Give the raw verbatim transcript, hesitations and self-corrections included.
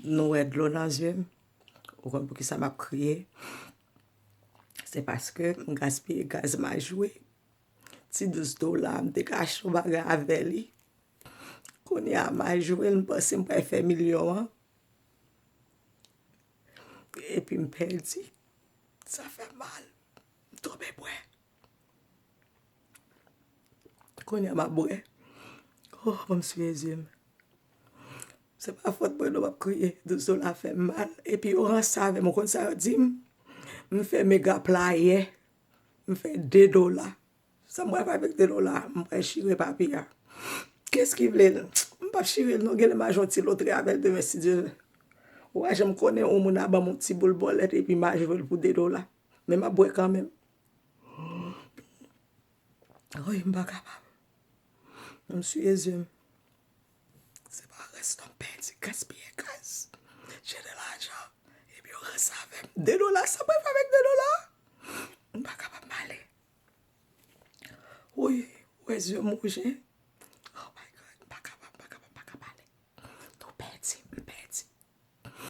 Nou wè dlo nan zye m. Ou konn poukisa m ap kriye? Se paske m gaspiye gaz Majwe. Ti douz dola, m te ka achte yon bagay avè li. Kounye a, Majwe, m panse m pral fè milyon an. Epi m pèdi. Sa fè mal. M tonbe bwè. Kounye a m ap bwè. Oh, ban m swiye zye m. Se pa fòt mwen non, m ap kriye. Douz dola fè m mal. Epi yo ranse avè m. Ou konn sa yo di m? M fè mega playè. M fè de dola. Sa m pral fè avèk de dola? M pral chire papye a. Kiyès ki vle l? M p ap chire l non. Genlè m a jwe yon ti lotri avè l demen, si Dye vle. Ou pa janm konnen, yon moun a ban m yon ti boul bòlèt epi m a jwe l pou de dola. Men m ap bwè kanmenm. Woy, m pa kapab. M swiye zye m. Se pa rès non, m pèdi, gaspiye gaz. Jete lajan. Epi yo ranse avè m. De dola, sa mwen fè avèk de dola? M pa kapab, m ale. Woy, wè zye m wouje.